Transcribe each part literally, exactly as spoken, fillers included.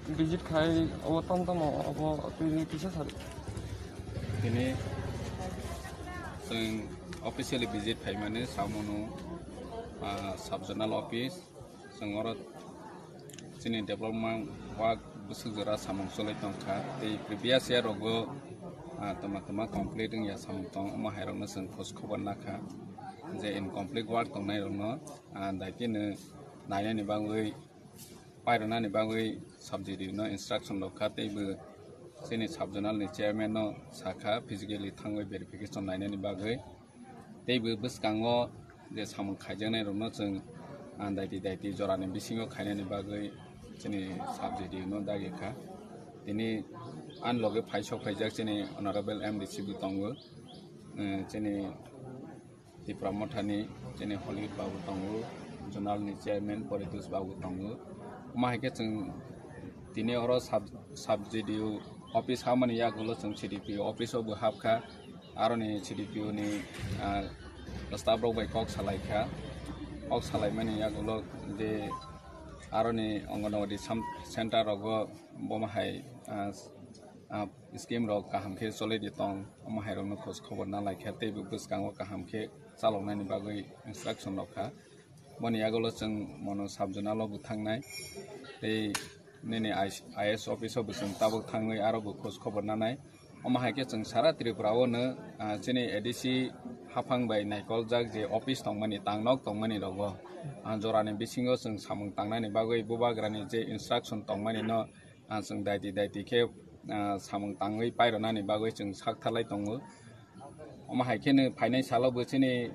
Visit khai obo tom tom obo twi kisa sari. Tini chwng officially visit khaimani samung no, ah, sub zonal office. Chwng oro chini development work bwswk jora samung choli tongkha. Tei previous year rogo, ah, toma toma complete wngya samung tong, omo hai rokno chwng khoj khobor nakha je incomplete work tongnai rokno, ah, daitino nainani bagwi, pairwnani bagwi sub D D O no instruction rok kha, tei bo chini sub zonal ni chairman no sakha physically thangwi verification nainani bagwi. Tei bo bwskango je samung khaijaknai rokno chwng, ah, daiti daiti jorani bisingo khainani bagwi chini sub D D O no dagi kha. Tini ani loge phai sok phaijak chini honorable M D C bo tongo, eh, chini Tipra Mothani chini Hollywood babu tongo, zonal ni chairman Paritosh babu tongo. Omo hai khe chwng tini oro sub, sub D D O office habmani yagulo chwng C D P O office o bo habkha. Aroni C D P O ni, ah, staff rok bai kok salai kha. Kok salaimani yagulo je aroni Anganwadi sam-, center rogo bomo hai, ah, ah, scheme rok kaham khe choli di tong, omo hai rokno khoj khobor na lai kha, tei bo bwskango kaham khe chaloknani bagwi instruction rok kha. Boni yagulo chwng mono sub zonal o bo thangnai, tei nini I S office o bo chwng tabuk thangwi aro bo khoj khobor nanai. Omo hai khe chwng sara Tripura o no, ah, chini A D C haphang bai naikoljak je office tongmani, tangnok tongmani rogo, ah, jorani bisingo chwng samung tangnani bagwi bubagrani je instruction tongmani no, ah, chwng daiti daiti khe, ah, samung tangwi pairwnani bagwi chwng sak thalai tongo. Omo hai kheno phainai salo bo chini,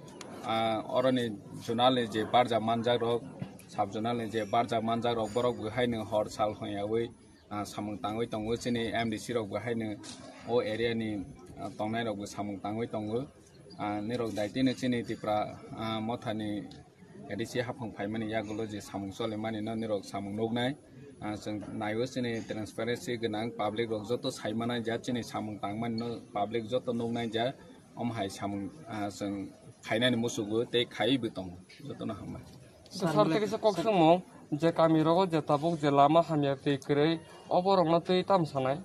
ah, oroni zonal ni je barjak manjak rok, sub zonal ni je barjak manjak rok, borok bo haino hor sal hwnyawi, ah, samung tangwi tongo. Chini M D C rok bo haino o area ni, ah, tongnai rok bo samung tangwi tongo. Ah, nirok daitino chini Tipra, ah, Mothani A D C haphang phaimani yagulo je samung cholimani no nirok samung nuknai. Ah, chwng naiwi chini transparency gwnang, public rok joto saimanai ja chini samung tangmani no public joto nuknai ja, omo hai samung, ah, chwng khainani musugo tei khaiwi bo tongo. Jotono hambai. Sir, tei kisa kok swngmung je kami rogo je tabuk je lama hamya tei kwrwi, obo rokno twi tam sanai?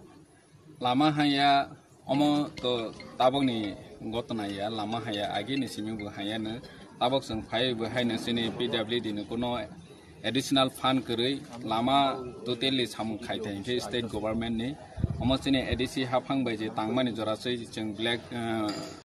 Lama haya omo to tabukni gotona ya, lama haya agini simi bo haya no, tabuk chwng phai bo haino chini P W D ni kuno additional fund kwrwi lama totally samung khai thai hinkhe state government ni. Omo chini A D C haphang bai je tangmani jora se chwng black, ah,